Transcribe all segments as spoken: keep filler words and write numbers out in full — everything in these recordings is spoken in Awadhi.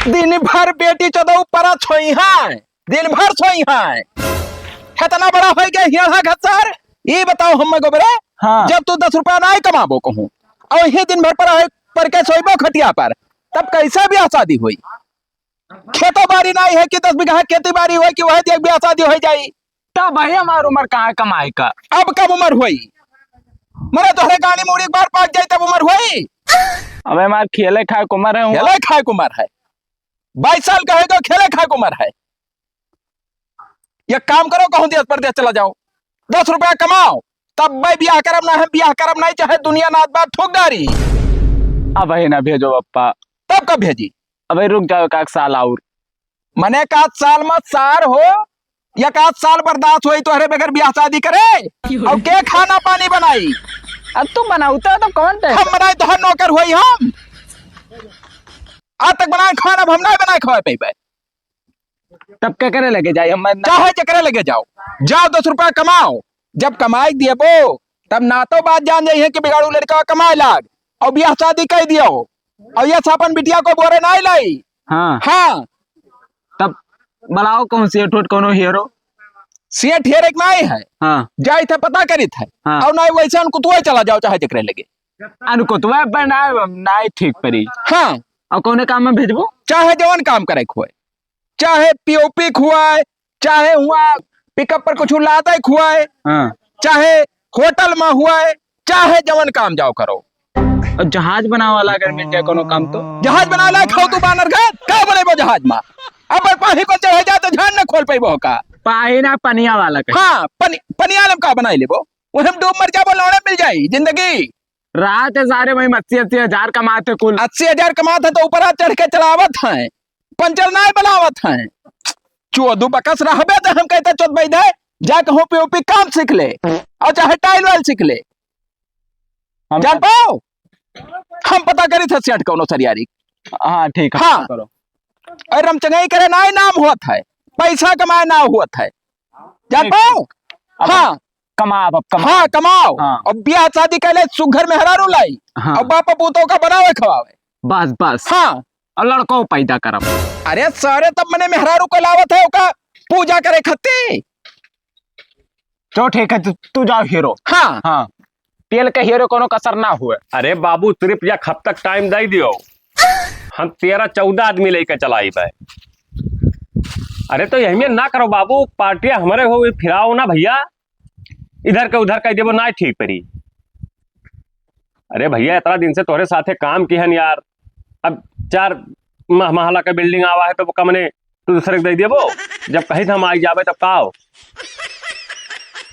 दिन भर बेटी चोदऊ परत सोई हैं, दिन भर सोई हैं। इतना बड़ा होइ गए हियाँ घसर। ई बताओ हम्मे गोबरे, हाँ। जब तू दस रुपया नाहीं कमाबो कहूँ, और ही दिन भर पड़ा है, पर के सोइबो खटिया पर, तब कैसे ब्याह शादी होई? खेतो बारी नाहीं है कि दस बीघा खेती बारी होई कि वह देख ब्याह शादी होइ जाई। तब भाई हमार उमर कहाँ कमाई का? अब कब उमर होई? मने तोहरे गाड़ी में एक बार पाक जाई तब उमर होई? अबे हमार खेले खाए के उमर है, खेले खाए के उमर है। बाईस साल का है तो खेले खाए के उमर है। एक काम करो, कहूँ देश परदेश चला जाओ, दस रुपया कमाओ, तब मैं ब्याह करब ना, हम ब्याह करब नहीं, चाहे दुनिया नाथ बात ठोक डारी। अब है ना भेजो पप्पा। तब कब भेजी? अबे रुक जाओ एक आध साल और। मने एक आध साल में सार हो, एक आध साल बर्दाश्त होई तोहरे बगैर ब्याह शादी करे? और के खाना पानी बनाई? अब तू बनाऊ तो, तो कौन टे? हम बनाई तो हर नौकर होई हम। आज तक बनाए खाना अब हम नहीं बनाए खवाए पइबे। तब के करे लगे जाई? हम ना चाहे जकरे लगे जाओ, जाओ दस रुपया कमाओ, जब कमाई देबो तब ना तो बात जान जाई है कि बिगाड़ू लड़का कमाए लाग और ब्याह शादी कर दियो और ये अपन बिटिया को बोरे नहीं लाई। हाँ। हाँ। तब बुलाओ कौन सेठ उठ कोनो हीरो? सेठ हीरो एक नहीं है। हाँ। जाई थे पता करी थे। हाँ। और नहीं वैसे उनको तू चला जाओ चाहे जकरे लगे। उनको तू बनाए नहीं ठीक परी। हाँ। और कौने काम में भेजबो? चाहे जवन काम करे खोए, चाहे पीओपी खुआए, चाहे हुआ पिकअप पर कुछ लादे खुआए, हाँ। चाहे होटल में हुआए, चाहे जवन काम जाओ करो। और जहाज बनावे वाला अगर मिल जाए कोनो काम तो? जहाज बनावे लायक हो तू बानर घर, का बनेबो जहाज में? अब पाही पर चढ़े जाए तो जहाज न खोल पइबो का? पाही ना, पनिया वाला कहीं। हाँ, पनि-, पनिया वाला में का बनाई लेबो? वही हम डूब मर जाबो, लौड़े मिल जाई जिंदगी। रात है सारे वही अस्सी अस्सी हजार कमाते कुल। अस्सी हजार कमात है तो ऊपर हाथ चढ़ के चलावत हैं, पंचर नाय बनावत हैं। चोदू बकस रहबे तो हम कहते चोद बैदे, जा कहूँ पीओपी काम सीख ले और चाहे टाइल वाइल सीख ले। हम जान पा- पाओ, हम पता करी थे सेठ कौनो सरियारी। हाँ, ठीक है, हाँ। करो। और रमचंगई करे नाय नाम होत है, पैसा कमाए ना होत है। जान ठीक, पाओ? ठीक। अब हाँ। कमाओ, अब कमाओ। हाँ, कमाओ। हाँ। अब ब्याह शादी कैले सुघर मेहरारू लाई। हाँ। अब बाप पूतों का बनावे खवावे। बस, बस। हाँ। और लड़को पैदा करब। अरे सारे तब मने मेहरारू को लावत है, ओका पूजा करे खत्ती। चलो ठीक है, तू, तू जाओ हीरो। हाँ। हाँ। तेल के हीरो कोनो कसर ना हुए। अरे बाबू, सिर्फ एक हफ्ता टाइम दे दियो, हम तेरह चौदह आदमी लेके चलाइबे। अरे तो यही में ना करो बाबू, पार्टिया हमरे हो, फिराओ ना भैया, इधर के उधर कह देबो, ना ठीक परी। अरे भैया, इतना दिन से तोहरे साथे काम किहन यार, अब चार मह-, महला का बिल्डिंग आवा है तो कमने तू दूसरे के दे देबो, जब कही था हम आई जाबे तब का हो?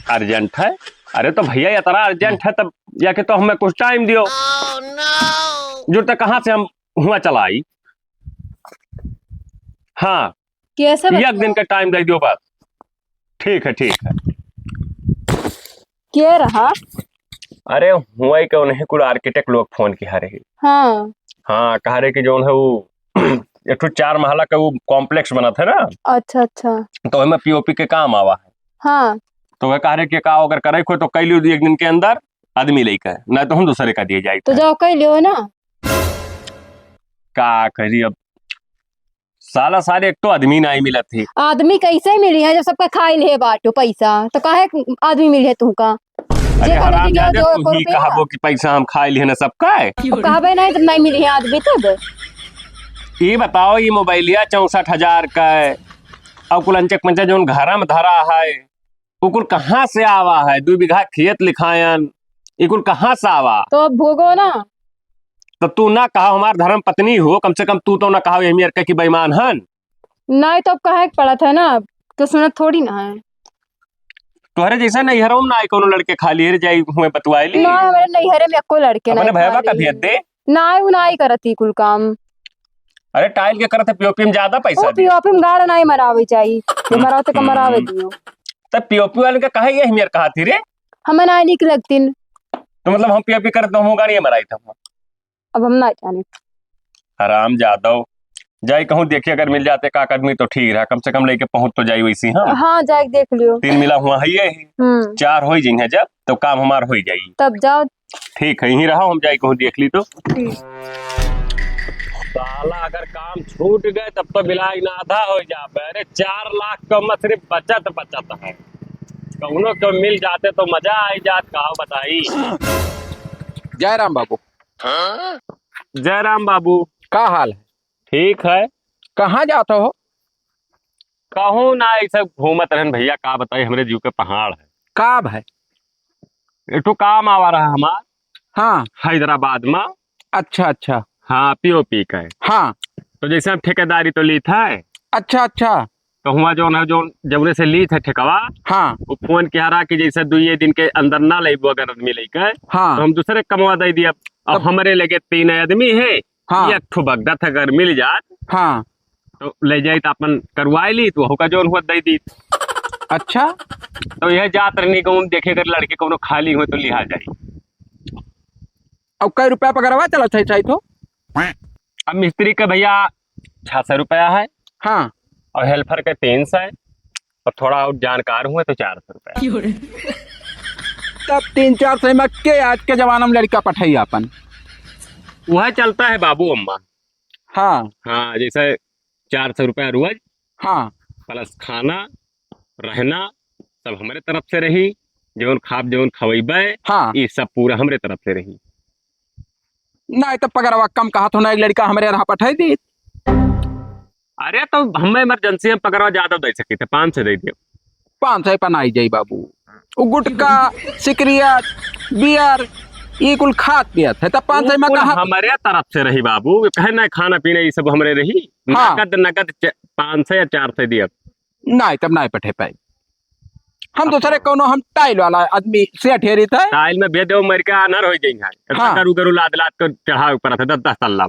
अर्जेंट है? अरे तो भैया इतना अर्जेंट है तब या कि तो हमें कुछ टाइम दियो। जुट तक कहाँ से हम हुआ चलाई? हाँ, कैसे एक बता? दिन का टाइम दे दियो बस। ठीक है, ठीक है। के रहा? अरे, हुआ ही कौन है, कुल आर्किटेक्ट लोग फोन किहा रहे। हाँ। हाँ, कहा रहे कि जौन है वो एक ठो चार महला का वो कॉम्प्लेक्स बनत है ना। अच्छा, अच्छा। तो ओमे पीओपी के काम आवा है। हाँ। तो वह कहा रहे कि का अगर करे को तो कई लियो एक दिन के अंदर आदमी लेके, नहीं तो हम दूसरे का दिए जाए तो थे। जाओ कई लियो ना। का करी अब, साला सारे एक तो आदमी नाहीं मिलत ही। आदमी कैसे मिली है जब सबका खाई ले बाटो पैसा, तो काहे आदमी मिली है तुमका? अरे जे कहले हराम कि जादे, जो तू एको ही रुपया। कहबो कि पैसा हम खाई ले ना सबका है। अब कहबे नहीं तो नहीं मिली है आदमी तब। ये बताओ, ये मोबाइलिया चौसठ हजार का है और कुल अंचक पंचक जौन घरा में धरा है, उ कुल कहाँ से आवा है? दू बीघा खेत लिखायन, इ कुल कहाँ से आवा? तो अब भोगो ना। तो तू ना कहा हमार धर्म पत्नी हो, कम से कम तू तो ना कहा यही मेर की बेईमान हन। नहीं तो अब कहे के पड़त है ना, तो सुनत थोड़ी ना है। तोहरे जैसा नैहरों में ना आई कोनो लड़के खाली रे जाई हुए बतुआई ली। ना, हमारे नैहरे में एको लड़के अपने नहीं भैया खाली। का भेज दे। ना, उ ना ही करत ही कुल काम। अरे टाइल के करत है, पीओपी में ज्यादा पैसा वो दियो। पीओपी में गाड़ ना ही मरावे चाहिए, ये मरावे तो कम मरावे हम्म। दियो। तब पीओपी वाले का कहे ये मेर कहा थी रे? हमें ना निक लगतीन। तो मतलब हम पीओपी करत तो हम गाड़ी मराई था। अब हम ना जाने। हराम जादव, जाई कहूँ देखिए अगर मिल जाते का आदमी तो ठीक रहा, कम से कम लेके पहुँच तो जाई वैसी हम। हाँ, जाके देख लियो। तीन मिला हुआ है ये ही। हम्म। चार हो ही जाई है जब, तो काम हमार हो ही जाई। तब जाओ। ठीक है, यहीं रहो, हम जाई कहूँ देख ली तो। ठीक। साला अगर काम छूट गए तब तो बिलाग ना आधा होइ जाबे। अरे, चार लाख का मत सिर्फ बचत बचत है, कौनो के मिल जाते तो मजा आई जात, का बताई। जय राम बाबू। जय राम बाबू। का हाल है? ठीक है। कहाँ जात हो? कहूँ ना, ऐसे घूमत रहन भैया, का बताई, हमरे जीव के पहाड़ है। का भाई? एक ठो काम आवा रहा हमार। हाँ। हैदराबाद में। अच्छा, अच्छा। हाँ, पीओपी का है। हाँ। तो जैसे हम ठेकेदारी तो लीत है। अच्छा, अच्छा। तो हुआ जौन है, जौन जौने से लीत है ठेकवा, हाँ। वो फोन किहा रहा कि जैसे दुइये दिन के अंदर ना लेबो अगर आदमी लेके, हाँ। तो हम दूसरे कमवा दे दिया। अब तब हमरे लगे तीन आदमी है, हाँ। एक ठो बगदत अगर मिल जात, हाँ। तो ले जाई तो अपन करवाई ली, तो ओका जौन हुआ दे दी। अच्छा। तो यह जात रहनी कहूँ देखे अगर लड़के कौनो खाली हो तो लिहा जाई। अब कै रुपया पकड़वा चला छै, छै तो? अब मिस्त्री का भैया छह सौ रुपया है। हाँ। और हेल्पर के तीन सौ, और थोड़ा और जानकार हुए तो चार सौ रुपया। तब तीन चार सौ में के आज के जमाना में लड़का पठाई अपन? वह चलता है बाबू अम्मा। हाँ। हाँ, जैसे चार सौ रुपया रोज। हाँ। प्लस खाना, रहना, सब हमरे तरफ से रही। जौन खाब, जौन खवैबे, हाँ। ई सब पूरा हमरे तरफ से रही। नाहीं तो पगरवा कम कहा तो ना, एक लड़का हमरे यहाँ पठाई दी। अरे तो हमें इमरजेंसी में पगरवा ज्यादा दे सकी थे, पाँच सौ दे दियो। पाँच सौ पर ना आई जाई बाबू, वो गुटखा, सिगरेट, बियर, ई कुल खात पियत है, तब पाँच सौ में वो कुल कहा? हमरे तरफ से रही बाबू, कहे ना खाना पीना ई सब हमरे रही। हाँ। नगद, नगद च-, पाँच सौ या चार सौ दिया। नाहीं, तब नाहीं पठे पाई। हम दूसरे अच्छा। कौनो हम टाइल वाला आदमी से ठेरी थे। टाइल में भेद देव, मर के आनर हो जाई है। हाँ। गरू गरू लाद लाद कर चढ़ावे ऊपर थे दस दस तल्ला।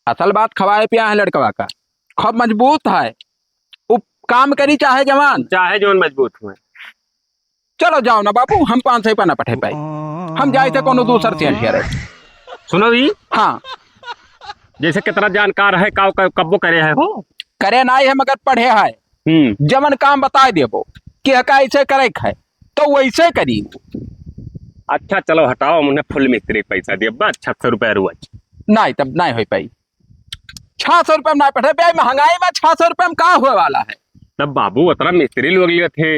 असल बात खवाए पिया है लड़कवा का, खूब मजबूत है, उ काम करी चाहे जवान। चाहे जवान मजबूत हुए। चलो जाओ ना बाबू, हम पाँच सौ पर ना पठे पाई, हम जाए थे कौनो दूसर से ठेरे। सुनो ई। हाँ। जैसे कितना जानकार है, का, का, कब्बो करे है हो? करे नाहीं है, मगर पढ़े है। हम्म। जवन काम बताए देबो कि हका ऐसे करे है, तो वैसे करी। अच्छा, चलो हटाओ, हम उन्हें फुल मिस्त्री पैसा दिए, बस छह सौ रुपया रोज। नाहीं, तब नाहीं हो पाई। छह सौ रुपया में नाहीं पठे, बे महंगाई में छह सौ रुपया में का हुए वाला है? तब बाबू, उतना मिस्त्री लोग लिए थे।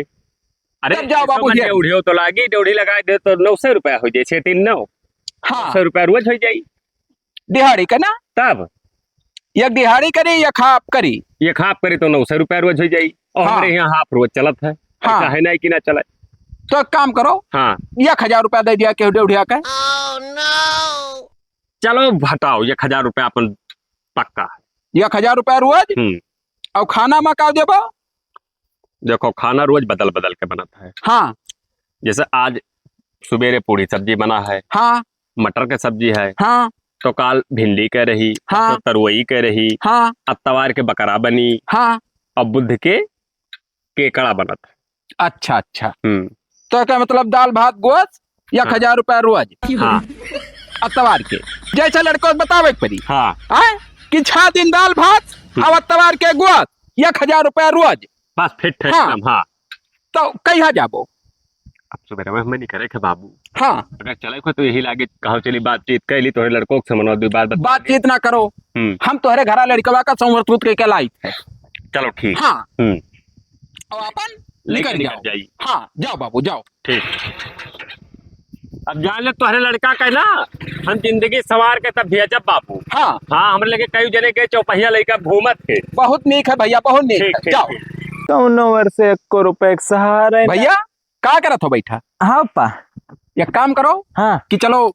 अरे, तब जाओ बाबू, डेढ़ी तो लागी, डेढ़ी लगाए दे तो नौ सौ रुपया हो जाए, छह तीन नौ। हाँ। नौ सौ रुपया रोज हो जाई। दिहाड़ी का ना? तब? एक दिहाड़ी करी, एक हाफ करी। एक हाफ करी तो नौ सौ रुपया रोज हो जाई। और हाँ। हमरे यहाँ हाफ रोज चलत है। हाँ। ऐसा है नाहीं कि ना चले। तो एक काम करो। हाँ। एक हजार रुपया दे दिया केहू डेढ़िया के। चलो हटाओ, एक हजार रुपया अपन पक्का है। एक हजार रुपया रोज? हम्म। और खाना में का देबो? देखो, खाना रोज बदल बदल के बनत है। हाँ। जैसे आज सुबेरे पूड़ी सब्जी बना है, हाँ। मटर के सब्जी है, हाँ। तो काल भिंडी के रही, हाँ। तो तरुई के रही, हाँ। अतवार के बकरा बनी, हाँ। और बुध के केकड़ा बनत है। अच्छा, अच्छा। हम्म। तो का मतलब दाल भात गोस, एक हजार रुपया रोज? हाँ। अतवार के। जैसे लड़को बतावे के पड़ी। हाँ। आए? कि छह दिन दाल भात, हम्म। और अतवार के गोस, एक हजार रुपया रोज। बस फिट है हाँ। एकदम, हाँ। तो कहिया जाबो? अब सुबेरे में हमें निकरे के बाबू। हाँ। अगर चले को तो यही लागे, कहो चली बातचीत कर ली, तोहरे लड़कों से मनो दो बात बता बातचीत ना करो। हम्म। हम तोहरे घरा लड़कवा का संवर्तुत के, के लाई थे। चलो ठीक। हाँ। हम्म। और अपन लेके निकल निकल जाओ। जाई। हाँ, जाओ बाबू, जाओ। ठीक। अब जान ले तोहरे लड़का का ना, हम जिंदगी संवार के तब भेजब बाबू। हाँ। हाँ, हमरे लगे कई जने के चौपहिया लेके घूमत के। बहुत नीक है भैया, बहुत नीक ठीक, है। ठीक, जाओ। ठीक। कौनो वर्ष एको रुपए के सहारा है ना। भैया, का करत हो बैठा? हाँ, पा। एक काम करो हाँ। कि चलो,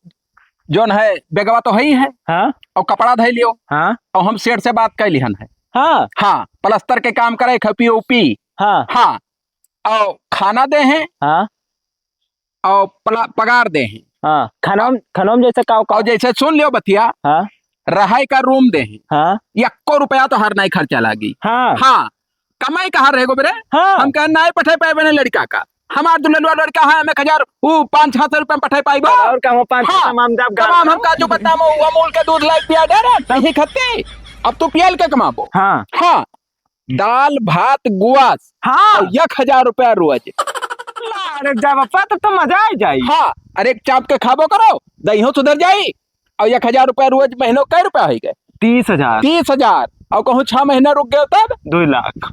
जौन है, बेगवा तो है ही है। हाँ। और कपड़ा धइ लियो। हाँ। और हम सेठ से बात कर लिहन है। हाँ। हाँ, प्लास्टर के काम करे, खपी उपी। हाँ। हाँ। और खाना दे हैं। हाँ। और पला-, पगार दे हैं। हाँ। खाना में, खाना में जैसे का, का? और जैसे सुन लियो बतिया। हाँ। रहाई का रूम दे हैं। हाँ। यक्को रुपया तो हर नाहीं खर्चा लागी। हाँ। हाँ। कमाई कहाँ रहेगो बेरे? हाँ। हम कहे नाहीं पठे पाए बने लड़का का। हमार दुल्हनुआ लड़का है, हम एक हजार, ऊ पाँच छह सौ रुपया में पठे पाइबो। और का हो, पाँच सौ हाँ। तमाम दाब गाल तमाम हम काजू बदाम, वो अमूल के दूध लाइके पिया दे रहे, नहीं खाते। अब तू पियल के कमाबो। हाँ। हाँ। दाल भात गुआस। हाँ। और एक हजार रुपया रोज। अरे जा बापा, तब तो मजा आ जाई। हाँ। अरे एक चाप के खाबो करो, दहियो सुधर जाई। और एक हजार रुपया रोज महीनों कै रुपया होइ गए? तीस हजार। तीस हजार। और कहूँ छह महीना रुक गए तब? दो लाख।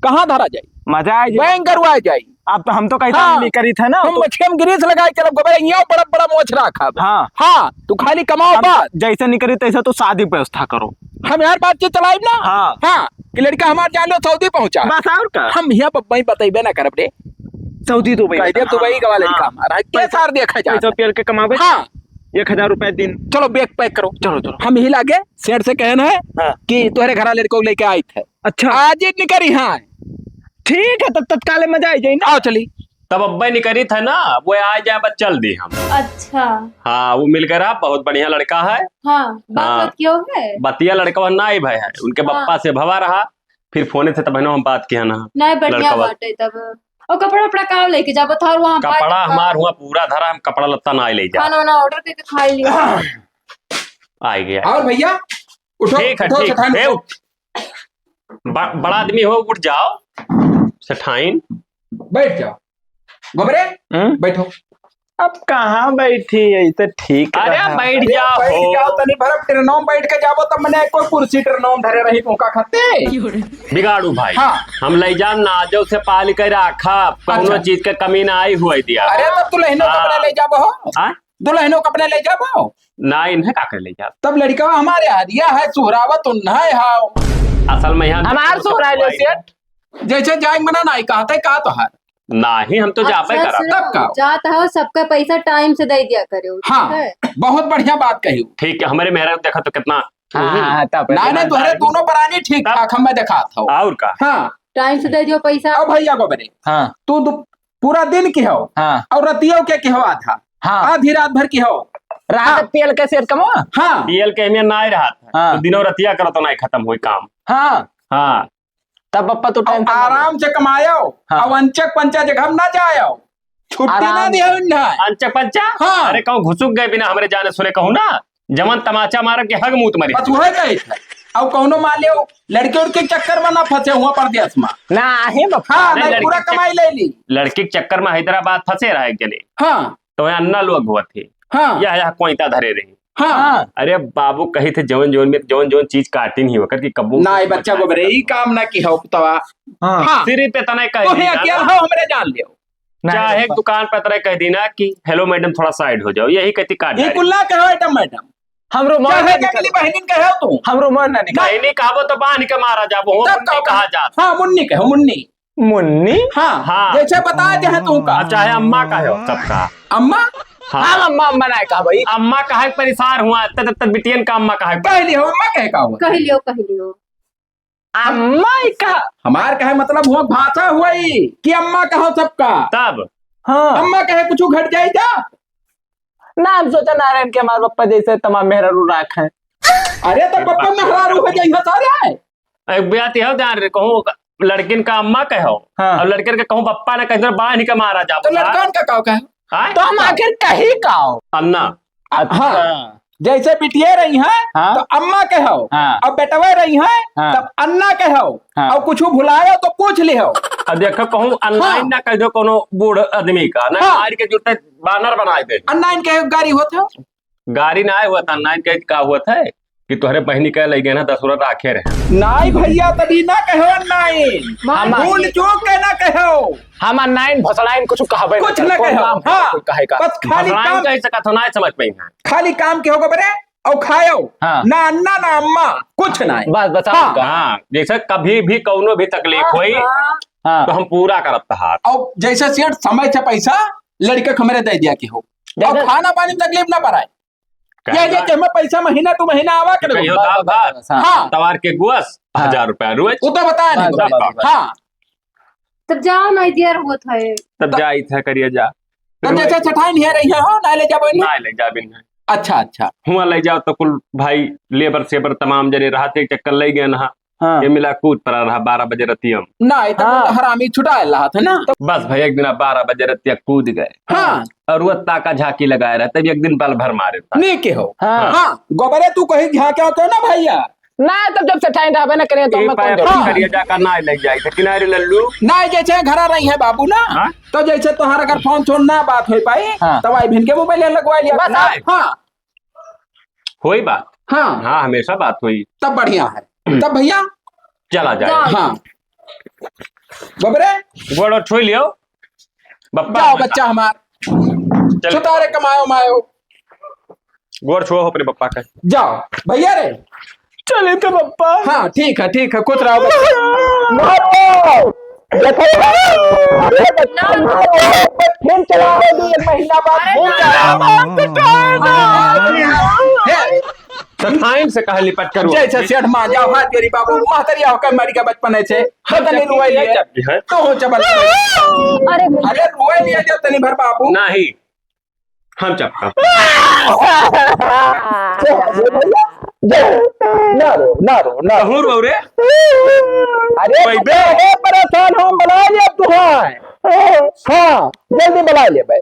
कहाँ धरा जाई? मजा आ जाई। बैंक करवा जाई। अब तो हम तो कहते हाँ। नहीं करी थे ना, हम तो मछली में grease लगाए चलब, गोबरे, यहाँ बड़ा बड़ा मोछ रखब। हाँ। हाँ, तू खाली कमाओ हम बस। जैसे नहीं करी तैसे तू शादी व्यवस्था करो। हम यार बातचीत चलाइब ना। हाँ। हाँ, कि लड़का हमार जान लो सऊदी पहुँचा। बस और का? हम यहाँ बब्बई बतैबे ना करब रे। सऊदी दुबई कह दे, का? दुबई का वाला हाँ। लड़का हमारा है। के पैसा, सार देखा जा। पैसा पेल के कमावे। हाँ। एक हजार रुपया दिन। चलो bag pack करो। चलो, चलो। हम यही लागे सेठ से कहना है हाँ। कि तोहरे घरा लड़को लेके आई थे। अच्छा। आज ही निकरी हाँ। ठीक है, तब तत्काले मजा आ जाए ना। आओ चली। तब अब्बे निकरी थे ना, वो आ जाए, बस चल दी हम। अच्छा। हाँ, वो मिल गया, बहुत बढ़िया लड़का है। हाँ, बात हाँ। बात क्यों है? बतिया लड़का ना आई भाई है, उनके हाँ। बप्पा से भवा रहा, फिर फोने से तब हम बात किया ना। नहीं, बढ़िया लड़का बात। बात है तब। और कपड़ा उपड़ा का लेके जाबो था, और वहाँ कपड़ा बात हमार हुआ पूरा धरा, हम कपड़ा लत्ता ना ले जा। खाना वाना order करके खा लियो। आ गया। और भैया, उठो, ठीक है, उठो, ठीक सेठाइन है, उठो। उठ। ब-, बड़ा आदमी हो, उठ जाओ, सेठाइन। बैठ जाओ। गोबरे, हम्म? बैठो। अब कहाँ बैठी, यही तो ठीक अरे, रहा। बैठ अरे, जाओ। बैठ जाओ, तनी भर ट्रेनों में बैठ के जाबो, तब मने कोई कुर्सी ट्रेनों में धरे रही, मौका खाते। बिगाड़ू भाई, हाँ। हम ले जाम ना, जो से पाल के राखा, कौनो अच्छा। चीज के कमी ना आई हुआ दिया। अरे, तब तू लहनो हाँ। कपड़े ले जाबो हो। हाँ? दुल्हनों को अपने ले जाबो। ना, इन्हें का कर ले जाब? तब लड़का हमारे हरिया है, सुहरावत उन्हें हाव। असल में यहाँ हमार सुहराए ले सेठ। जैसे जाए मना नाई कहते का तोहार? नाही, हम तो जाबे अच्छा, करब। सुनो, तब का? जात हो, सबका पैसा time से दे दिया करो, ठीक हाँ, है? बहुत बढ़िया बात कही। ठीक है, हमारे मेहरा देखा तो कितना हाँ, हाँ, हाँ, तब ना, ना, तोहरे दोनों परानी ठीक तब ठाक, हम मैं देखात हो। और का? हाँ। Time से दे दियो पैसा। अब भैया गोबरे, हाँ। तू दु-, पूरा दिन की हो हाँ। और रतियों के की हो आधा, हाँ। आधी रात भर की हो। रात हाँ। पियल के सेठ कमवा? हाँ। पियल के हमें ना ही रहा था। हाँ। तो दिनों रतिया करो तो ना ही खत्म हुई काम। हाँ। हाँ। तब पप्पा तो अब time से आराम से कमायो, हाँ। अब अंचक पंचा जगह ना जायो, छुट्टी ना आराम दियो से। ना। अंचक पंचा? हाँ। अरे कहूँ घुसुक गए बिना हमरे जाने सुने कहूँ ना, जवन तमाचा मारब के हग मूत मरी। बस वही कही था। अब कौनो मान लियो लड़के उड़के के चक्कर में ना फंसे हुआ परदेश में। नाही बापा। हाँ, अरे नहीं, लड़की पूरा के चक-, कमाई ले ली। लड़की के चक्कर में हैदराबाद फंसे रहे एक जने। हाँ। तो वहाँ अन्ना लोग हुआ थे। हाँ। यह, यह कोइता धरे रही। हाँ। अरे बाबू कही थे जवन जवन में जवन जवन चीज काटी नहीं होकर कि कब्बू ना, ये बच्चा गोबरे, ई काम ना की हो तवा। हाँ। हाँ। सिर्फ इतना ही कह तो दी है ना। अकेला हो हमरे जान लियो। नहीं चाहे एक बापा। दुकान पर तरह कह दी ना कि "Hello madam, थोड़ा side हो जाओ", यही कहती काट ये डाली। कुल्ला कहो madam, madam। हमरो मन चाहे ना निकल। अगली बहनिन कहो तू। हमरो मन ना निकल। बहनी कहबो तो बांध के मारा जाबो, हो तब मुन्नी कहो। कहा जात। हाँ, मुन्नी कहो, मुन्नी। मुन्नी? हाँ, हाँ। जैसे बता दे है तू का। अब चाहे अम्मा कहो सबका। अम्मा? हाँ। हम अम्मा, अम्मा ना कहा भाई। अम्मा कहे के परेशान हुआ, तब, तब बिटियन का अम्मा कहे के कह लियो, अम्मा कहे का हुआ? कह लियो, कह लियो। अम्मा ही कहा। हमार कहे मतलब हुआ भाषा हुई कि अम्मा कहो सबका। तब? हाँ। अम्मा कहे कुछ घट जाई जा? ना, हम सोचा नारायण के हमार पप्पा जैसे तमाम मेहरारू राख हैं। अरे तो पप्पा मेहरारू हो जाई हो सारे। एक बात यह ध्यान रहे, कहूँ लड़किन का अम्मा कहो हाँ। और लड़किन के कहूँ पप्पा ना कहे, बांध के मारा जा तो बता। लड़कन का का कहे? हाँ? तो हम आखिर कही का हो? अन्ना। अच्छा। हाँ। जैसे बिटिया रही हैं, हाँ। तो अम्मा कहो। हाँ। अब बेटवे रही हैं, हाँ। तब अन्ना कहो। हाँ। और कुछ भुलायो तो पूछ लिहो। अब देखो, कहूँ अन्ना हाँ। ही ना कह दो कोनो बूढ़ आदमी का, ना हाँ। मार के जूते बानर बनाए दे। अन्ना इनके गारी होत है? गारी ना हुआ था, अन्ना इनके का हुआ था कि तोहरे बहनी का लई गए ना दसुरा राखे रहे। नाई भैया, तभी ना कहो अन्ना इन। हम भूल चूक के ना कहो। हम अन्ना इन भसड़ा इन कुछ कहबे कुछ ना कहो। हाँ। कुछ कहे का। बस खाली भसड़ा इन काम कह सकत हो, ना समझ पाई ना। खाली काम के हो गोबरे, और खायो। हाँ। ना अन्ना ना अम्मा, कुछ ना। बस, बस, हाँ। आपका। हाँ, जैसे कभी भी कौनो भी तकलीफ हाँ, होई, हाँ। हाँ। तो हम पूरा करत तहार। और जैसे सेठ समय से पैसा लड़के के हमरे दे दिया कि हो। और जैसे खाना पानी में तकलीफ ना पड़ाए। कहना ये जे कि हमें पैसा महीना टू महीना आवा करे। कहियो बस, दाल बस, भात, बस, हाँ। हाँ। तवार के गोस, हाँ। हजार रुपया रोज। वो तो बताया नहीं बस, बस, बस, बस। हाँ। तब जाओ ना, देर होत है। तब तो जाई था करिए जा। तब जैसे सेठाइन हियाँ रही है, हो, ना ले जाबो इन्हें? ना ले जाब इन्हें। अच्छा, अच्छा। हुआँ ले जाओ तो कुल भाई लेबर सेबर तमाम जने रहते, चक्कर ले गए ना। हाँ। ये मिला कूद पड़ा रहा बारह बजे रतिया में। ना, इतना हाँ। तो हरामी छुटा रहा था ना। बस भाई, एक दिन बारह बजे रतिया कूद गए। हाँ। और वो ताका झांकी लगाए रहा, तब एक दिन बल भर मारे था। नहीं के हो। हाँ। हाँ, गोबरे तू कहीं झांके होते ना भैया। ना, तब जब सेठाइन रहबे ना करे, तो यही हम पाया कौन फिर जरूरी? करिए जाकर ना ले जाए थे किनारे लल्लू। ना, जैसे घरा रही है बाबू ना, हाँ? तो जैसे तोहर अगर फोन छोन ना बात हो पाई, हाँ। तब आई भिन के मोबाइल लगवा लिया। बस नहीं। हाँ। होई बात। हाँ। हाँ, हमेशा बात होई। तब बढ़िया है। तब भइया, चला जाए। जाओ। हाँ। बबरे। गोड़ छोई लियो। बप्पा जाओ, बच्चा हमार। चल। सुतारे कमायो मायो। गोड़ छुओ अपने बप्पा का। जाओ भइया रे। चले तो बप्पा। हाँ, ठीक है, ठीक है, खुश रहो बच्चा। मारो। देखो, अरे बच्चा, मारो। फिर चलाओ, दो एक महीना बाद फिर चलाओ। हे, तो time से कहा लिपट करो। जैसे सेठ माँ जाओ, हाथ जोड़ी बाबू, महतरिया होकर मर गया बचपने से। हम तो नहीं रुआई लिए। तो हो चबल। अरे भैया। अरे रुआई लिए जब तनी भर बाबू। नहीं। हम चपका। ना रो, ना रो, ना रो। कहूँ रो रे? अरे भाई बे। परेशान हम बना लिया तुम्हें। हाँ, जल्दी बना लिया भाई।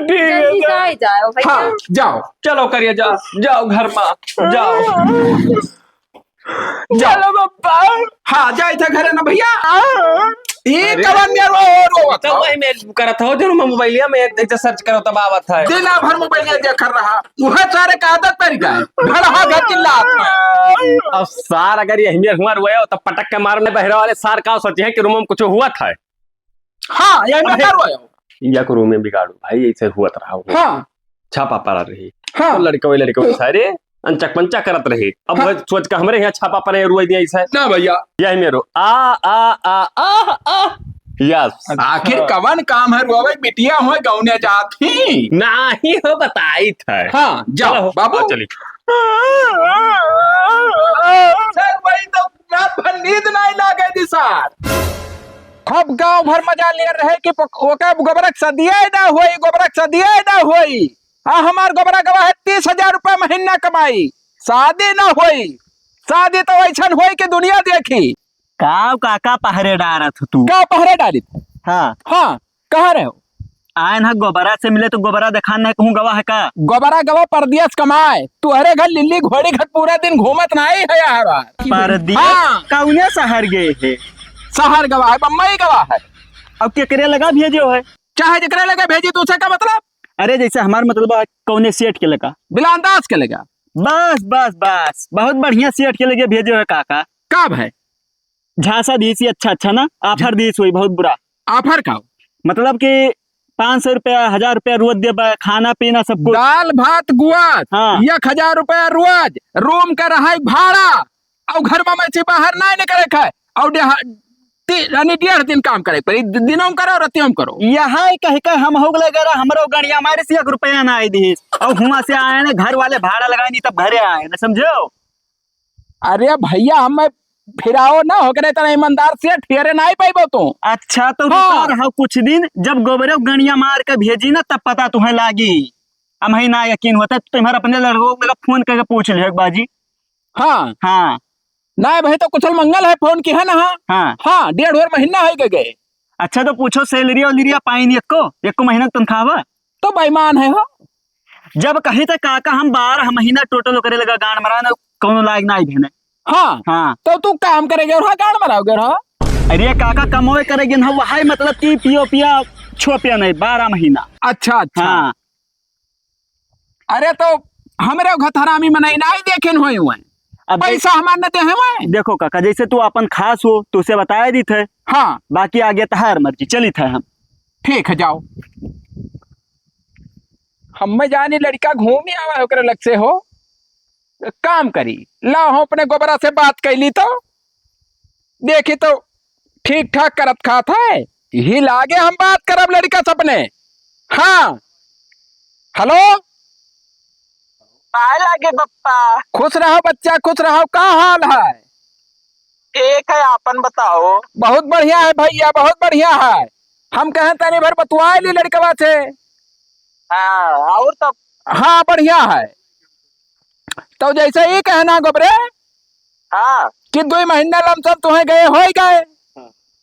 ठीक है जल्दी सर। जाए जाओ भैया। हाँ, जाओ। चलो करिए, जाओ, जाओ घर में, जाओ। जाओ। चलो बप्पा। हाँ, जाए थे घरे ना भैया। हाँ। ये अरे। कवन में रो, रो, रो, तो बताओ। वही में करत हो, जो मैं मोबाइलिया में एक, एक search करो तब आवत है। दिन भर मोबाइलिया देख रहा। वह सारे का आदत पड़ गए। घर हा घर चिल्लात है। अब सार अगर यही में हुआ रोए हो, तब पटक के मारो ने बहरा वाले सार का सोचे हैं कि रूम में कुछ हुआ था। हाँ, यही में अबे, का रोए हो? या को रूम में बिगाड़ू, भाई, ऐसे हुआ था। हाँ। छापा पड़ा रही। हाँ। तो लड़के वही लड़के वही सारे अनचक पंचक करत रहे। अब हाँ। वह सोच के हमरे यहाँ छापा पड़े, रुआई दिया ऐसा। ना भैया। यही मेरो आ, आ, आ, आ, आ। Yes। आखिर हाँ। कवन काम है रुआवे, बिटिया होए गौने जात ही। नाही हो, बताई था। हाँ, जाओ, चलो, बाबू। हाँ, चली। सर, वही तो रात भर नींद नहीं लागे दी सर। अब गांव भर मजा ले रहे कि पक-, ओके गोबरक सदिया ना होई, गोबरक सदिया ना होई। आ हमार गोबरा गवा है तीस हजार रुपया महीना कमाई, शादी ना होई। शादी तो ऐसन होई कि दुनिया देखी। का काका पहरे डारत हो तू? का पहरे डारित? हाँ। हाँ, कहाँ रहे हो? आयन हा गोबरा से मिले तो गोबरा देखान नहीं कहूँ गवा है का? गोबरा गवा परदेस कमाए, तू हरे घर लिल्ली घोड़ी घर पूरा दिन घूमत नहीं है यार। परदेस? हाँ। कौने शहर गए है? शहर गवा है, बम्बई गवा है। अब केकरे लगा भेजो है? चाहे जेकरे लगे भेजी, तो उसे का मतलब? अरे, जैसे हमार मतलब है, कौने सेठ के लगा? बिलांदाज के लगा। बस, बस, बस, बहुत बढ़िया सेठ के लगे भेजो है काका। का भाई? झांसा दीसी अच्छा, अच्छा ना, offer दीस हुई बहुत बुरा। Offer का? मतलब कि पाँच सौ रुपया, हजार रुपया रोज देबे, खाना पीना सब कुछ। दाल भात गुआत, हाँ। एक हजार रुपया रोज, room का रहाई भाड़ा, और घर में से बाहर नहीं निकले खाए, और डेहा-, ती-, यानी डेढ़ दिन काम करे पड़ी, दि-, दिनों में करो, रतियों में करो। यहाँ ही कह के हम हो गए, अगर हमरो गड़िया मारे से एक रुपया ना आई दी, और हुआ से आए ने, घर वाले भाड़ा लगाए नहीं, तब घरे आए ना, समझो? अरे भैया, हम फिराओ ना, होकरे तरह ईमानदार से ठेरे ना ही पाइबो तू। अच्छा, तो हाँ। रुका रहो कुछ दिन, जब गोबरे गड़िया मार के भेजी ना, तब पता तुम्हें लागी। हम ही ना यकीन होता, तो तुम्हारा अपने लड़कों को फोन करके पूछ लियो एक बाजी। हाँ। हाँ। ना भाई, तो कुशल मंगल है, फोन की है ना? हाँ। हाँ। हाँ, डेढ़ ओर महीना है गए। अच्छा, तो पूछो, salary वैलरी पाइन एको, एको महीना तनख्वाह बा? तो बेईमान है हो। जब कही थे काका, हम बारह महीना total ओकरे लगा गांड मरा ना, कौनो लायक ना आई भेने। हाँ। हाँ। तो तू काम करेगे और हाँ, गांड मराओगे और हाँ? अरे काका, कमोए करेगे ना, वहाई मतलब कि पियो पिया, छो पिया नहीं, बारह महीना। अच्छा, अच्छा। हाँ। अरे तो हमरे घत हरामी मनई नाई देखेन होई हुए। अब पैसा हमार न देहे हुए। देखो काका, जैसे तू अपन खास हो, तो उसे बताए दी थे। हाँ। बाकी आगे तहार मर्जी, चली थे हम। ठीक है, जाओ। हम में जानी लड़का घूमी आवा है ओकरे लग से हो। काम करी, ला हम अपने गोबरा से बात कैली तो। देखी तो ठीक ठाक करत खात है, यही लागे हम बात करब लड़का से अपने। हाँ, हेलो। पाए लागे बप्पा। खुश रहो बच्चा, खुश रहो। का हाल है? ठीक है, आपन बताओ। बहुत बढ़िया है भैया, बहुत बढ़िया है। हम कहें तनी भर बतुआ ली लड़कवा से। हाँ, और तब? हाँ, बढ़िया है। तो जैसे ही कहना गोबरे हाँ। कि दुई महीना लमसम तुहें गए होई गए।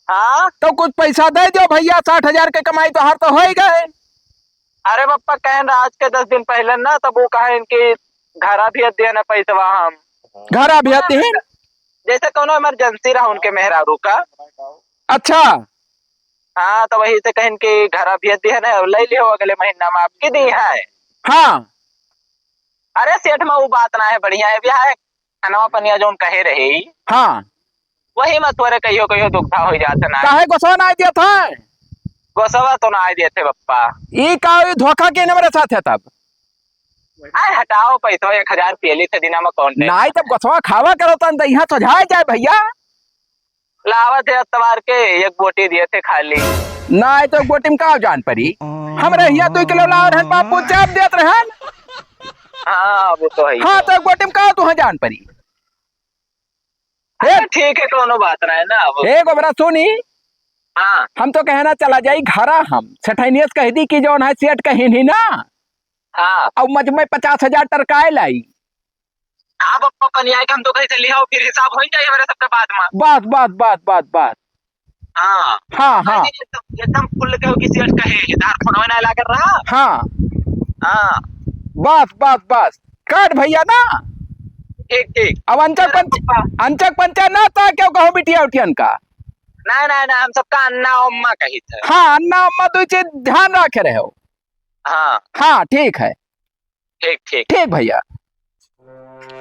हाँ। तो कुछ पैसा दे दो भैया, साठ हजार के कमाई तोहार तो होई गए। अरे बप्पा, कहन आज के दस दिन पहले ना, तब वो कहेन कि घरा भेज दिया ना पैसवा हम। घरा भेज दिहिन? जैसे कौनो emergency रहा उनके मेहरारू का। अच्छा। हाँ, तो वही से कहेन कि घरा भेज दिया ना, ले लियो अगले महीना में आपके दी है। हाँ। अरे सेठ मा, उ बात नाहीं है, बढ़िया है, अभी है खानवा पनिया जौन कहे रही। हाँ। वही मा तोरे कहियो कहियो दुविधा होइ जात है ना। काहे गोसवा नाहीं देत है? गोसवा तो नाहीं देत है बप्पा। ई का, ई धोखा के हमरे साथ है तब? अरे हटाओ, पैसा एक हजार रुपया लेत है दिना मा कौन देत है? नाहीं तब गोसवा खावा करो तन, तो यहाँ सजाए जाए भइया। लावत है अतवार के, एक बोटी दिए थे खाली। नाहीं तो एक बोटी मा का जान परी? हमरे हियाँ दुइ किलो लावत रहन बापू, चाप देत रहन। हाँ, वो तो है ही। हाँ, तो एक बोटी मा का तुहाँ जान परी? अच्छा, ठीक है, कौनो बात नाहीं ना अब। ए गोबरा सुनी। हाँ। हम तो कहना चला जाई घरा हम। सेठैनियस कह दी कि जौन है सेठ कहीं नहीं ना। हाँ। अब मजमे पचास हजार टरकाए लाई। हाँ बप्पा, पनियाई के हम तो कहीं से लिहाओ, फिर हिसाब होइ जाई हमरे सबके बाद मा। बस, बस, बस, बस, बस। हाँ। हाँ, हाँ। एकदम, एकदम खुल के हो कि सेठ कहे, इधर फोनवे नाहीं लागत रहा। हाँ। हाँ। बस, बस, बस। काट भइया ना। ठीक, ठीक। अब अंचक हाँ, पंच-, बप्पा। अंचक पंचा ना ता क्यों कहो बिटिया उठियन का? नाहीं, नाहीं, नाहीं, हम सबका अन्ना अम्मा कही थे। हाँ, अन्ना अम्मा दुइ चीज ध्यान रखे रहो। हाँ। हाँ, ठीक है। ठीक, ठीक। ठीक भइया।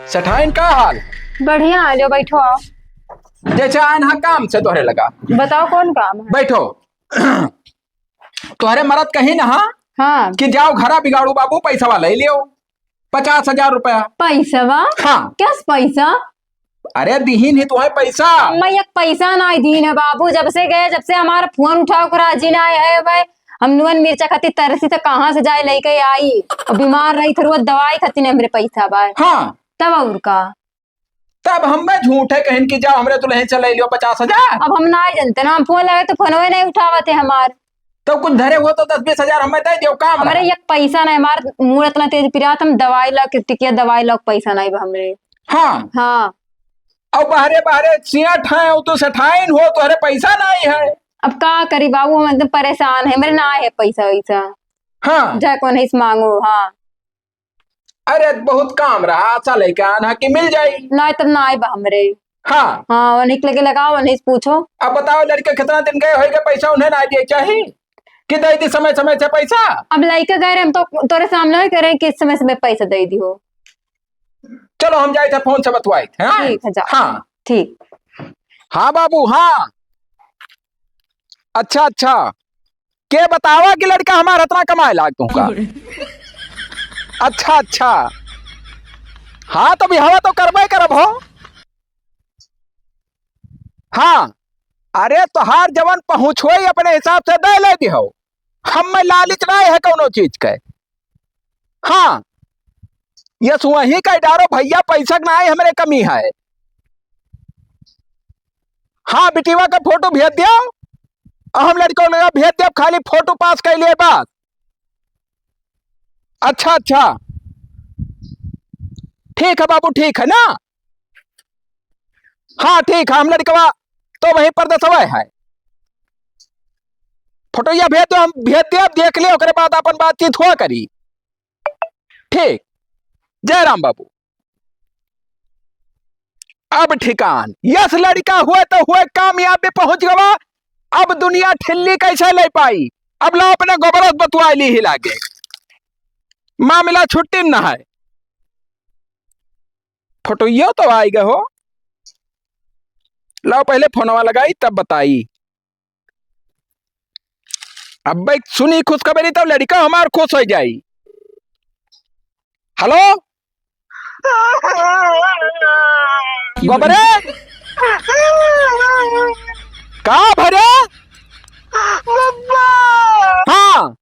सेठाइन का हाल? बढ़िया हाल है, बैठो आओ। जैसे आए ना काम से तोहरे लगा। बताओ कौन काम है? बैठो। तोहरे मरद कही ना, हाँ? हाँ। कि जाओ घरा बिगाड़ू बाबू, पैसा वाला ही लियो। पचास हजार रुपया। पैसवा? हाँ। कस पैसा? अरे, दिहिन ही तुहैं पैसा। अम्मा, एक पैसा नाहीं दिहिन है बाबू, जब से गए, जब से हमारा फोन उठाओ को राजी नाहीं है भाई। हम नून मिर्चा खातिर तरसी, तो कहाँ से जाए लइके आई? और बीमार रही, थोड़ा दवाई खातिर नहीं हमरे पैसा बा। हाँ। तब और का? तब हमें झूठे कहिन कि जाओ हमरे दुल्हन चले लियो पचास हजार। अब हम नाहीं जानते ना, हम फोन लगे तो फोनवे नाहीं उठावत है हमार। तो कुछ धरे हो तो दस बीस हजार हमें दे दियो, काम हमरे रहा। एक पैसा नाहीं, हमार मूड़ इतना तेज पिरात, हम दवाई ला के टिकिया दवाई ला के पैसा नाहीं बा हमरे। हाँ। हाँ। अब बहरे बहरे सियाठ है, वो तो सेठाइन हो, तोहरे पैसा नाहीं है। अब का करी बाबू, हम एकदम परेशान है, हमरे नाहीं है पैसा वैसा। हाँ। जाए कौन है इस मांगो, हाँ। अरे बहुत काम रहा, आशा लेके आना कि मिल जाई। नाहीं तब नाहीं बा हमरे। हाँ। हाँ, उन्हीं के लगे लगाओ, उन्हीं से पूछो। अब बताओ, लड़के कितना दिन गए होइगे, पैसा उन्हें नाहीं दिए चाही कि दे दी समय समय से पैसा? अब लइके गए रहे, हम तो तोरे सामने ही करे कि समय समय पैसा दे दी हो। चलो हम जाइत है, फोन से बतवाइत है, हाँ? ठीक है, जाओ। हाँ। ठीक। हाँ बाबू, हाँ। अच्छा, अच्छा। के बतावा कि लड़का हमार इतना कमाए लाग तुमका? अच्छा, अच्छा। हाँ, तो बिहावा तो करबे करब हो। हाँ, अरे तोहार जवन पहुँच होई अपने हिसाब से दे ले दिहो। हमें लालच नाहीं है कौनो चीज के। हाँ, यस वही कह डारो भइया, पैसा के नाहीं हमरे कमी है। हाँ, बिटिवा का फोटो भेज दियो, हम लड़िकवा लगा भेज दियो, खाली फोटो पास कर लिए बस। अच्छा, अच्छा, ठीक है बाबू, ठीक है ना? हाँ, ठीक है, हम लड़िकवा तो वहीं परदेसवा है। फोटोया भेज दो, हम भेज देब, देख ले, ओकरे बाद अपन बातचीत हुआ करी। ठीक, जय राम बाबू। अब ठिकान, यस लड़िका हुए तो हुए, कामयाबी पहुंच गवा। अब दुनिया ठिल्ली कैसे ले पाई? अब लो अपने गोबरस बतुआ ली ही लागे, मामला छुट्टी न है। फोटोइयो तो आई गए हो। लाओ पहले फोनवा लगाई तब बताई। अब भाई सुनी खुशखबरी तब लड़िका हमार खुश हो जाई। हेलो गोबरे, का भरे? बब्बा! हाँ।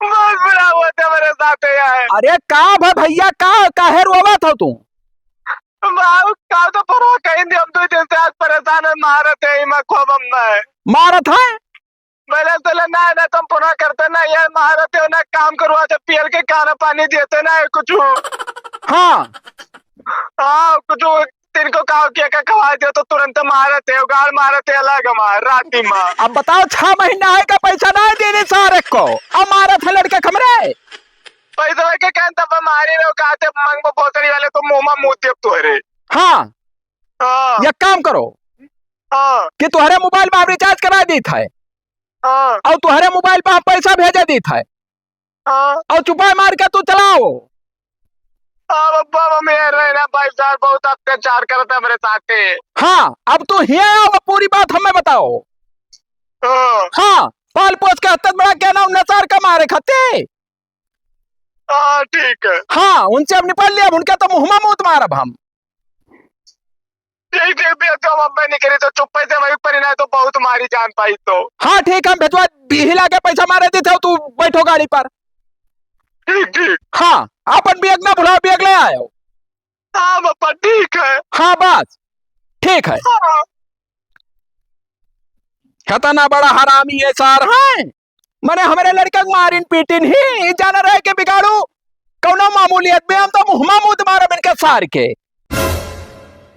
बहुत बुरा हुआ था मेरे साथ यार। अरे का भा भइया, का, काहे रोवत हो तू? बाबू, का तो परवा कहीं दे, हम दो दिन से आज परेशान है, मारत है, इमा खूब हम है। मारत है? बैलेंस तो लेना है ना, तुम पुनः करते ना, ये मारत है ना, काम करवाते, पियल के खाना पानी देते ना, ये कुछ। हाँ। हाँ, कुछ तिनको का किया का खवा दिया तो तुरंत मारत है, गाल मारत है अलग हमार राती में। अब बताओ, छह महीना है का पैसा ना देने सारे को, अब मारत है लड़का खमरे। पैसा के कहन तब मारी रहो, कहते मंगबो भोसड़ी वाले तो मुंह में मुंह देब तोहरे। हाँ। हाँ। एक काम करो हाँ। कि तोहरे मोबाइल में हम रिचार्ज करा देत है हाँ। और तोहरे मोबाइल पे हम पैसा भेजा देत है हाँ। और चुपाई मार के तू चलाओ। अब अब्बा मम्मी ये रहे ना भाई साहब, बहुत अत्याचार करत है हमरे साथे। हाँ, अब तू हियाँ आओ, पूरी बात हमें बताओ। हाँ। हाँ, पाल पोस के हत्या बड़ा क्या नाम नचार का मारे खाते। हाँ, ठीक है। हाँ, उनसे अब निपट लिया, अब उनके तो मुँह में मूत मारब हम। यही देख, देख, जब अब्बा नहीं करी तो चुप्पे से वहीं पर ही, ना तो बहुत मारी जान पाई तो। हाँ, ठीक, हम भेजवा, बिहिला के पैसा मारे देते हो, तू बैठो गाड़ी पर। ठीक, ठीक। हाँ, अपन बैग ना भुलाओ, बैग ले आयो। हाँ, पापा, ठीक है। हाँ, बस, ठीक है। हाँ। कितना बड़ा हरामी ये सार है। मने हमरे लड़का के मारिन पीटिन ही, ई जान रहे के बिगाड़ू, कौनो मामूली आदमी, हम तो मुँह में मूत मारब इनके सार के।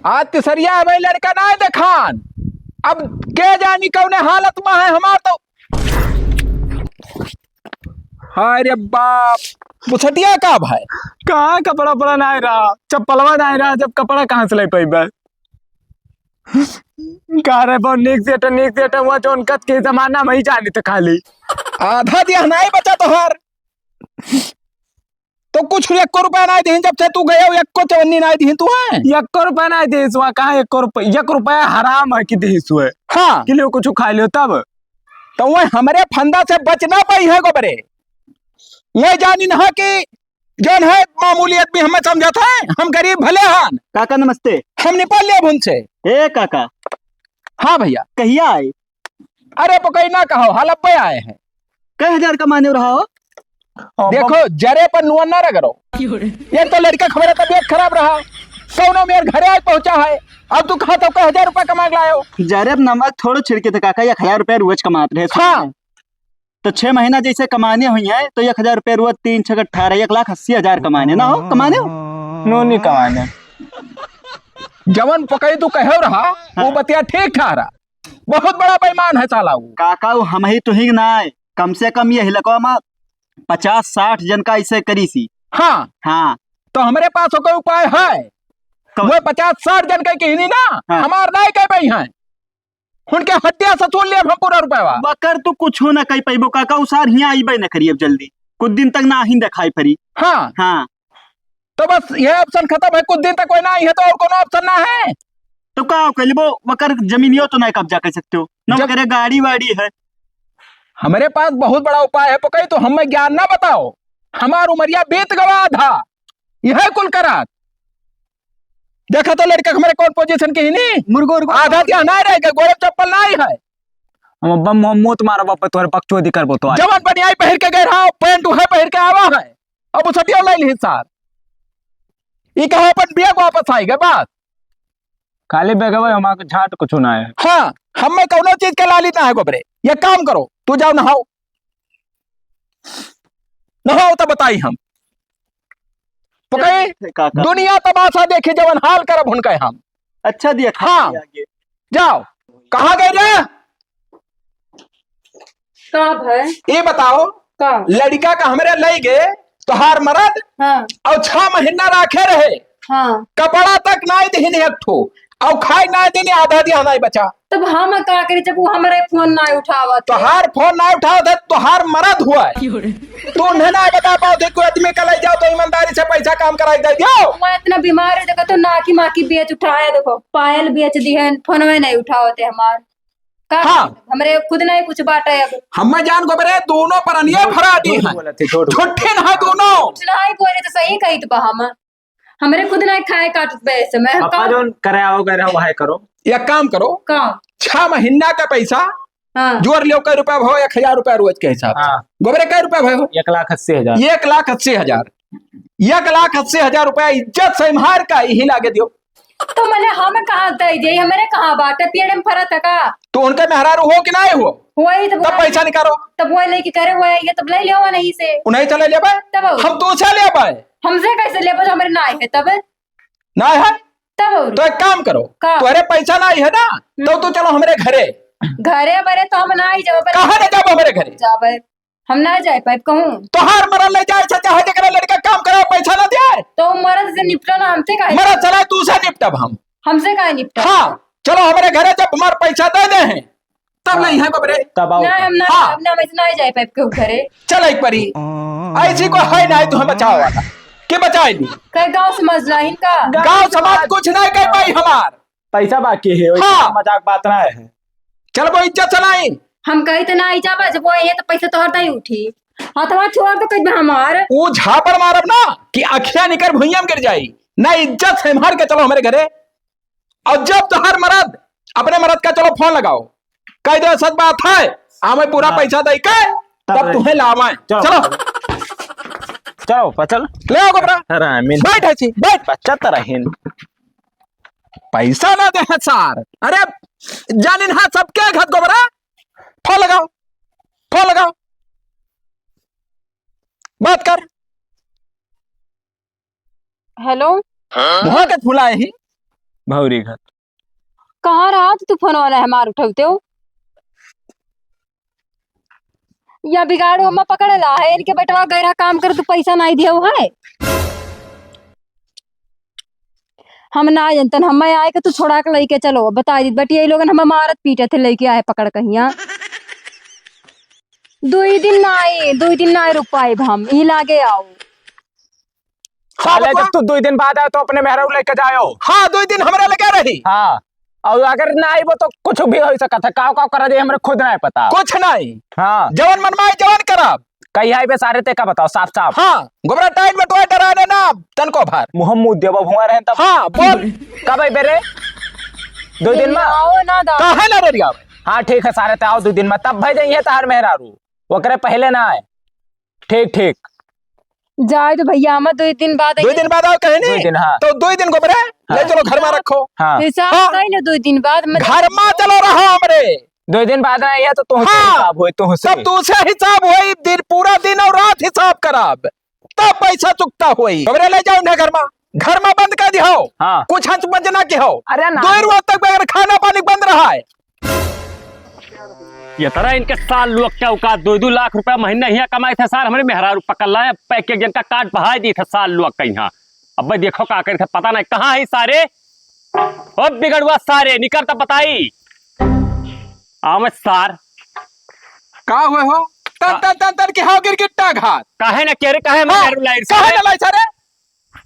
आज तिसरिया अबे लड़का नाय देखान, अब के जानी कौने हालत में है हमार तो। हाय रे बाप, बुसटिया का भाई? कहाँ कपड़ा उपड़ा नाय रहा, चप्पलवा नाय रहा, जब कपड़ा कहाँ से ले पैबे? का रे बो, नीक से हटे, नीक से हटे, वो जौन कत के जमाना में ही जानी तो खाली। आधा दिया नाय बचा तोहार। तो कुछ एको रुपया नाय दिहिन, जब से तू गया हो, एको चवन्नी नाय दिहिन तू है। एको रुपया नाय दिहिस, वहाँ कहाँ एको रुपया, एक रुपया हराम है कि दिहिस हुए। हाँ। कि लियो कुछ खा लियो तब। तो वह हमरे फंदा से बच ना पाई है गोबरे। वह जानी ना कि जौन है मामूली आदमी हमें समझत है, हम गरीब भले हन। काका नमस्ते। हम निपट लेब उनसे। ए काका। हाँ भैया। कहिया आए? अरे पकई ना कहो, हाल अब्बे आए हैं। कै हजार कमाने रहा हो? देखो, जरे पर नुआ ना रगड़ो। एक तो लड़का का हमारा तबीयत खराब रहा, कौनो मेर घरे आए पहुंचा है, अब तू कहा तो कै हजार रुपया कमा के लायो। जरे पर नमक थोड़ो छिड़के थे काका, एक हजार रुपया रोज कमात रहे। हाँ। तो छह महीना जैसे कमाने हुई है, तो एक हजार रुपया रोज, तीन छक अठारह, एक लाख अस्सी हजार कमाने ना हो, कमाने हो? नो, नहीं कमाने। जवन पकई तू कहे रहा, वो हाँ। बतिया ठीक ठा रहा। बहुत बड़ा बेईमान है साला वो। काका, वो हम ही तो ही ना है, कम से कम ये हिलकवा मा पचास साठ जन का ऐसे करी सी। हाँ। हाँ। तो हमरे पास कोई उपाय है? कौन? वो पचास साठ जन का कहनी ना, हाँ। हमार नाय कह पाई हैं। उनके हत्या से सुन लिया हम पूरा रुपया। वकर तू कुछ ना कह पैबो काका, उ सार हियाँ आइबे न करी अब जल्दी। कुछ दिन तक ना ही दिखाई पड़ी। हाँ। हाँ। तो बस ये option खत्म है, कुछ दिन तक कोई ना आई है तो और कोनो option ना है। तो का कर लेबो, वकर जमीनियो तो नहीं कब्जा कर सकते हो, ना जब वकर गाड़ी वाड़ी है। हमारे पास बहुत बड़ा उपाय है, पकई तो हमें ज्ञान ना बताओ, हमार उमरिया बीत गवा आधा, यह कुल करात। देखा तो लड़का हमारे कौन position के ही नहीं, मुर्गो, उर्गो। आधा दिया ना रहेगा, गोड़े चप्पल ना ही है। हम अब्बा मोह मूत मारब, अब्बा तोहरे बकचोदी करबो तो आज। जवन बनियाई पहिर के गए रहा, पैंट उहे पहिर के आवा है। अब उ सटिया लाइल ही सार। ई कहा अपन बैग वापस आई गए, बस। खाली बैगवा हमार झाट कुछ ना है। हाँ, हमें कौनो चीज के लालच ना है गोबरे। ये काम करो, तू जाओ नहाओ। नहाओ तो बताई हम। पकई, ठीक है काका। दुनिया तमाशा देखी जवन हाल करब हुनका हम। अच्छा दिया, खा हाँ। लिया आगे। जाओ, कहाँ गए रे? का भाई? ये बताओ, का? लड़का का हमरे लई गए तोहार मरद हाँ। और छह महीना राखे रहे, हाँ। कपड़ा तक नाई दिहिन एक ठो, और खाए नाई देने आधा दिया नाई बचा। तब हम का करी जब वो हमरे फोन नाई उठावत है? तोहार फोन नाई उठावत है, तोहार मरद हुआ है। क्यों रे? तू उन्हें ना बता पाओ थे, कोई आदमी का ले जाओ तो ईमानदारी से पैसा काम कराई दे दियो। वो इतना बीमार है, देखो तो नाकी माकी बेच उठाया, देखो पायल बेच दी है, फोनवे नहीं उठावत है हमार। का हाँ। हमरे खुद नहीं कुछ बाटे अब। हम्मे जान गोबरे दोनों परनिये झूठ, फराडी झूठ हैं। बोलत है, झूठ बोलत है। झूठे ना दोनों। झूठ नहीं बोले तो सही कही तो बा हम। हमरे खुद नहीं खाए काटत बे ऐसे में। पापा का जौन करे आओ गए रहो, वह करो। एक काम करो। का? छह महीना का पैसा हाँ। जोड़ लियो, कै रुपया भो, एक हजार रुपया रोज के हिसाब से। हाँ। गोबरे कै रुपया भयो? एक लाख अस्सी हजार। एक लाख अस्सी हजार। एक लाख अस्सी हजार रुपया इज्जत से मार का यही लागे दियो। तो मने हम कहाँ दे दे, हमरे कहाँ बाटे, पेड़ में फरत है का? तो उनके मेहरारू हो कि नहीं हो? वही तो तब बोला। पैसा निकालो। तब वही लेके करे हुआ है, ये तब ले लियो नहीं से। उन्हें चले लेबे? तब हम तो से लेबे। हमसे कैसे लेबे जो हमरे ना है तब? ना है? तब और? तो एक काम करो, का? तोहरे पैसा ना है ना, हम्म। तो तू चलो हमरे घरे। घरे बरे तो हम ना ही जाबे, पर कहाँ ना जाबे हमरे घरे? जाबे। हम ना जाए पाइब कहूँ। तोहार मरद ले जाए से चाहे जेकरा लड़का काम करे, पैसा ना दे। तो मरद से निपटो ना, हमसे काहे मरद निपटो? चला, तू से निपटब हम। हमसे काहे निपटो? हाँ, चलो हमरे घरे, जब हमार पैसा दे दे हैं, तब हाँ। नहीं है बबरे। तब आओ। ना, हम ना, हाँ। हम ना, हम ना जाए पाइब कहूँ घरे। चल एक बारी, ऐसी को है ना, तू हम बचाओ वाला। के बचाई ली। कई गाँव समाज लाइन का? गाँव समाज कुछ नहीं कर पाई हमार। पैसा बाकी है, वही हाँ। मजाक बात ना है। चल वो इज्जत से नहीं। हम कही तो ना आई जाबा, जब वो ये तो पैसा तोहर दई उठी। हथवा छोड़ दो कहीं हमार। वो झापड़ मारब ना कि अखिया निकर भुइयां में गिर जाई। ना इज्जत से मार के चलो हमारे घरे। और जब तोहर मरद, अपने मरद का चलो फोन लगाओ, कह दो सच बात है, हमें पूरा हाँ। पैसा दे के तब तब ले। तुम्हें लावाएं। चलो। चलो। चलो, पचल। ले आओ गोबरा। अरे, आमीन। बैठ है छी, बैठ। बच्चा तो रहीन। पैसा ना दे है सार। अरे, जानिन हाँ सबके घत गोबरा। फोन लगाओ, फोन लगाओ। बात कर। हेलो। वहाँ के फुलाए ही। भौरी घर। कहाँ रहा तू? फोन वाला हमार उठौते हो या बिगाड़ो अम्मा पकड़ ला है, इनके बेटवा गैर काम कर तू पैसा नहीं दियो है। हम ना जनतन, हम आए के तू छोड़ा के लेके चलो, बता दी बटी, ये लोगन हम मारत पीटत है, लेके आए पकड़ कहिया। दुई दिन ना आए, दुई दिन ना आए रुक पाए हम, ई लागे आओ। साले, जब तू दुई दिन बाद आयो, तो अपने मेहरारू लेके जायो। हाँ, दुई दिन हमरे लगे रही। हाँ, और अगर ना आइबो, तो कुछ भी हो सकत है। काव काव करा जाए, हमरे खुद ना पता। कुछ नहीं। हाँ। जवन मन में आए, जवन करब। कही आइबे सारे, ते का बताओ साफ साफ। हाँ, गोबरा टाइट बटवाए डराने ना, तनको भर। मुँह मुँह देबो भुआ रहे तब। हाँ, बोल। कब आइबे रे? दुई दिन में? आओ ना दा। काहे ना रे यार? हाँ, ठीक है सारे, ते आओ दुई दिन में, तब भाई जाइए तहार मेहरारू। ओकरे पहले ना आए। ठीक, ठीक। जाए तो भैया, हम दुई दिन बाद दुई दिन बाद आओ कहे नहीं? दुई दिन, हाँ। तो दुई दिन गोबरे, हाँ। ले चलो घर में रखो। हाँ। हिसाब हाँ। कइले दुई दिन बाद, मतलब घर में चलो रहो हमरे। दुई दिन बाद आए है तो तुहसे हाँ। हिसाब होई, तुहसे। तब तुहसे हिसाब होई, दिन, पूरा दिन और रात हिसाब करब, तब पैसा चुकता होई। गोबरे ले जाओ ना घर में, घर में बंद कर दिहो। हाँ। कुछ हंच मंच ना किहो। अरे ना। दो रोज तक बगैर खाना पानी बंद रहा है। ये तरह इनके सार लोग के औकात, दो दो लाख रुपया महीना हियाँ कमाए थे सार, हमरे मेहरारू पकड़ लाए, पैक एक जन का काट बहाए दी थे सार लोग के यहाँ। अब भाई देखो का करे थे, पता नहीं कहाँ है सारे। ओ बिगड़ुआ सारे, निकर तो बताई। आवे सार। का हुए हो? तन, का तन, तन, तन के हाव गिरगिट्टा घात। काहे ना के रे, काहे हाँ, मेहरारू लाई काहे सारे? ना लाई सारे?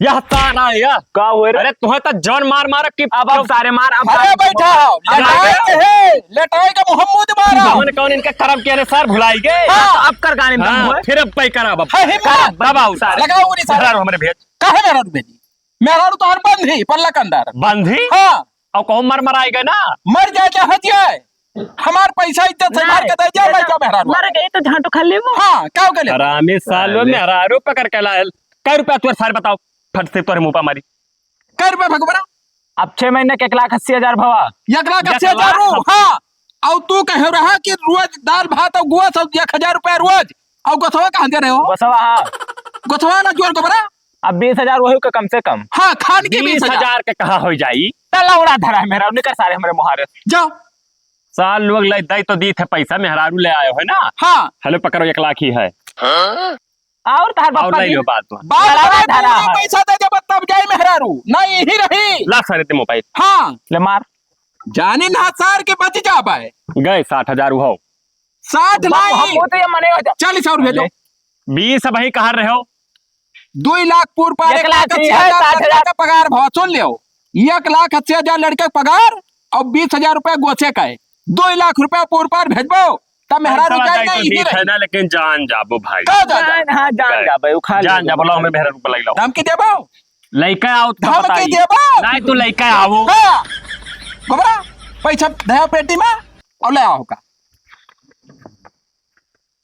यह सार आए, यह। का हुए रे? अरे, तुहें तो जौन मार मारब कि अब, अब सारे मार, अब अरे, सारे बैठा हो, अब लटाए आगे। के है, लटाए के मुहम्मद मारा। हमन कौन इनके करम के ने सर भुलाई गए? हाँ। अब कर गाने में दम हाँ, हुए। फिर अब पै करब अब। है, है, करब, मार। दबाओ सारे। लगाओ उन्हीं सारे। मेहरारू हमरे भेज। काहे मेहरारू भेजी? मेहरारू तो हर बंद ही, पल्ला के अंदर। बंद ही? हाँ। और कहूँ मर मराई गए ना? मर जाए चाहे जिए। हमार पैसा इज्जत से नहीं, मार के दे दिया, मैं क्या मेहरारू? मर गए तो झांटो खा लेबो। हाँ, क्या हो गए? हरामी सालो अरे। मेहरारू पकड़ के लायल। कै रुपया तोर सारे बताओ, फट से तोरे मुंह पर मारी। कै रुपया भगवान? अब छह महीने के एक लाख अस्सी हजार भवा। एक लाख अस्सी हजार एक लाख रू, हाँ। और तू कहे रहा कि रोज दाल भात और गोस और एक हजार रुपया रोज। और गोसवा कहाँ दे रहे हो? गोसवा, हाँ। गोसवा ना जोर गोबरा। अब बीस हजार वही का कम से कम। हाँ, खान के बीस हजार। बीस हजार के कहाँ हो जाई? त लौड़ा धरा है मेहरारू, निकर सारे हमरे मुहारे। जाओ। सार लोग ले दई तो दी थे पैसा, मेहरारू ले आयो है ना? हाँ। हेलो, पकड़ो, एक लाख ही है। हाँ? और तहार और बापा ले जी? लो बाद में। बाप लौड़ा रे, धरा पूरा है। पैसा दे देबा तब जाई मेहरारू, ना यही रही। ला सारे ते मोबाइल। हाँ। ले मार। जाने ना सार के बच जाबे। गए साठ हजार उहो। साठ बाप, नहीं। हम वो तो ये मने हो जा- चालीस और भेजो। ले। बीस भाई कहाँ रहे हो? दुई लाख पूर पार एक एक लाख लाख अस्सी हजार साठ हजार। लड़का का पगार भाव, सुन लियो। एक लाख अस्सी हजार लड़का का पगार और बीस हजार रुपया गोसे का है। दुई लाख रुपया पूर पार भेजबो, तब मेहरारू पैसा जाए जाए ना तो यही ठीक है रही। ना, लेकिन जान जाबो भाई। का जा, जा? जान, हाँ, जान गए। जाबे, उ खा जान लेबे। जाबो, लाओ, हमें मेहरारू बुलाई लाओ। धमकी देबो? लइका आओ तो धमकी बताई। देबो? नहीं तो लइका आओ। हाँ। गोबरा, पैसा धया पेटी में और ले आओ का।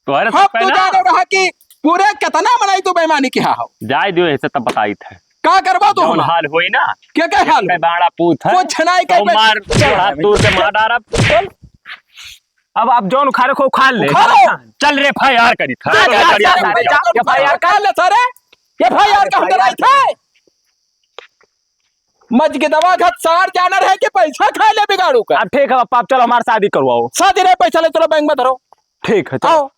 तोहरे हम सब पे तू ना। जाने रहा कि पूरे कितना मनई तू बेईमानी किहा हो। जाए दियो, ऐसे तब बताई थे। का करबा तू जौन हमार? हाल होई ना, के के हाल के होई? बाड़ा पूत है। कुछ नहीं तो कर मार, हाथ दूर से मार डारब। अब आप जौन उखाड़े को उखाड़ ले। उखाड़ो। चल रे, एफ आई आर करी था। चल, चल, चल, चल, चल, चल, चल, चल, एफ आई आर कर ले सारे। एफ आई आर का हम डराई थे। मजगदवा घाट सार जानर है कि पैसा खाए ले बिगाड़ू का। अब ठीक है, पाप, चलो हमार शादी करवाओ। शादी नहीं, पैसा ले चलो बैंक में धरो। ठीक है, चलो। आओ।